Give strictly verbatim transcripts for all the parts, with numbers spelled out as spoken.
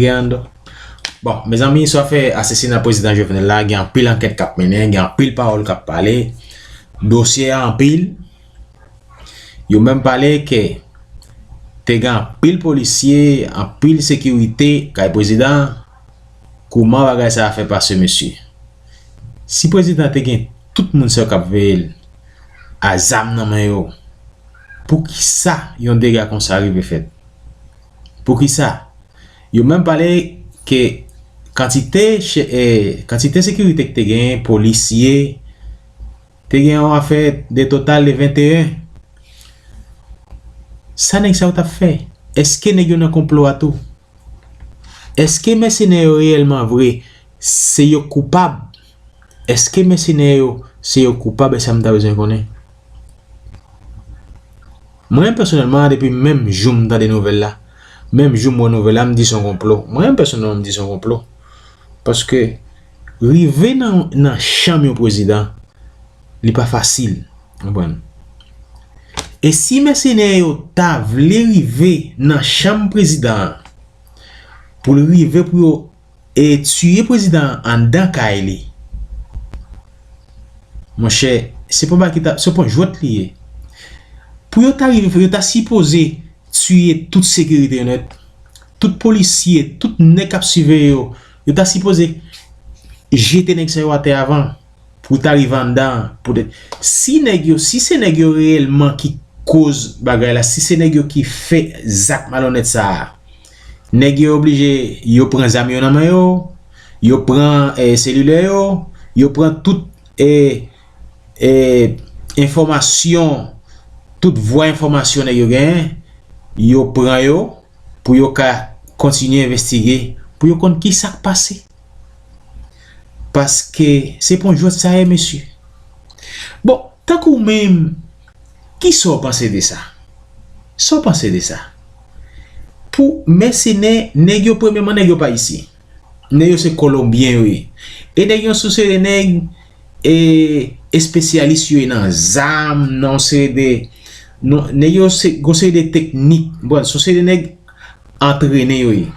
Guerrando. Bon, mezanmi, sa fè asasina prezidan Jovenel la, gen anpil ankèt k ap mennen, gen anpil pawòl k ap pale, dosye a anpil. Yo menm pale ke te gen anpil polisye, anpil sekirite kay prezidan. Kouman bagay sa a fè pase, mesye? Si prezidan te gen tout moun sa yo k ap veye l a zam nan men yo, poukisa yon dega konsa rive fèt? Poukisa? Yo menm pale ke kantite, eh, kantite sekirite ki te genyen, polisye, te gen yon afè de total de venteyen. Sa nèg sa yo t ap fè? Èske nèg yo nan konplo a tou? Èske mèsenè yo reyèlman vre, se yo koupab? Èske mèsenè yo, se yo koupab? E sa m ta bezwen konnen. Mwen, pèsonèlman, depi menm jou m tande nouvèl la, menm jou m wè nouvèl la, m di se yon konplo. Mwen, pèsonèlman, m di se yon konplo. Paske rive nan, nan chanm yon prezidan, li pa fasil. Konprann? E si mèsenè yo ta vle rive nan chanm prezidan an, pou l rive pou yo e tiye prezidan an anndan kay li. Monchè, se pa bagay ki ta, se pa jwèt li ye. Pou yo ta rive, yo ta sipoze tiye tout sekirite yo nèt. Tout polisye, tout nèg k ap siveye yo, yo ta sipoze jete nèg sa yo atè avan pou ta rive anndan. Poutèt, si nèg yo, si se nèg yo reyèlman ki koz bagay la, si se nèg yo ki fè zak malonèt sa a, nèg yo oblije, yo pran zam yo nan men yo, yo pran, eh, selilè yo, yo pran tout, eh, eh, enfòmasyon, tout vwa enfòmasyon nèg yo genyen, yo pran yo pou yo ka kontinye envestige, pou yo konn ki sa k pase. Paske se pa yon jwèt sa ye, mesye. Bon, tankou menm, kisa w panse de sa? Sa w panse de sa? Pou mèsenè, nèg yo, premyèman, nèg yo pa ayisyen. Nèg yo se kolonbyen yo ye. E nèg yo se yon seri de nèg, e, espesyalis yo ye nan zam, nan yon seri de, nan, nèg yo se, yon seri de teknik. Bon, se yon seri de nèg antrene yo ye.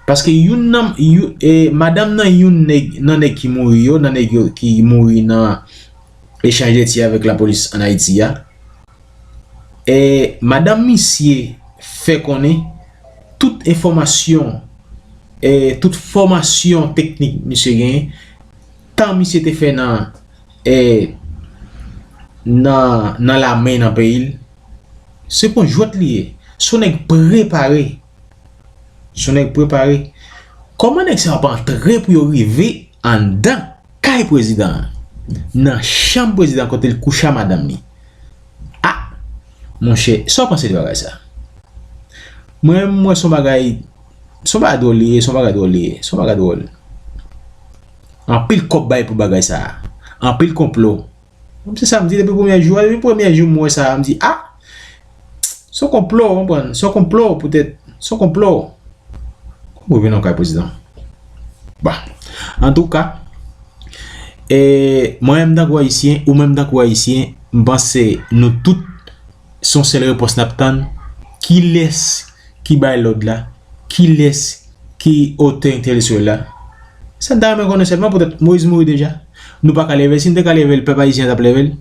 Paske youn nan, you-, e, madanm nan youn nèg, nan nèg ki mouri yo, nan nèg yo ki mouri nan echanj de tir avèk lapolis ann Ayiti a, e, madanm misye fè konnen tout enfòmasyon, e, tout fòmasyon teknik misye genyen, tan misye te fè nan, e, nan, nan lame nan peyi l, se pa yon jwèt li ye. Se yon nèg prepare. Se yon nèg prepare. Kòman nèg sa yo ap antre pou yo rive anndan kay prezidan an? Nan chanm prezidan kote l kouche a madanm li. A! Monchè, sa w panse de bagay sa? Mwen, mwen, se yon bagay, se yon bagay dwòl li ye, se yon bagay dwòl li ye, se yon bagay dwòl. Anpil kòb bay pou bagay sa a. Anpil konplo. Se sa m di depi premye jou a, depi premye jou m wè sa a, m di, a! Se yon konplo, w konprann? Se yon konplo, poutèt, se yon konplo. Ou revin nan kay prezidan. Bon. Antouka, e, mwen menm tankou ayisyen, ou menm tankou ayisyen, m panse nou tout se yon sèl repons n ap tann. Kilès ki bay lòd la? Kilès ki otè entèlektyèl la? Sa n ta renmen konnen sèlman, poutèt Moyiz mouri deja. Nou pa ka leve l. Si n te ka leve l, pèp ayisyen an t ap leve l.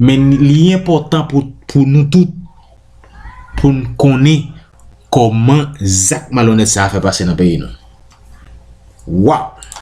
Men li enpòtan pou, pou nou tout, pou n konnen kòman zak malonèt sa a fè pase nan peyi nou. Waw!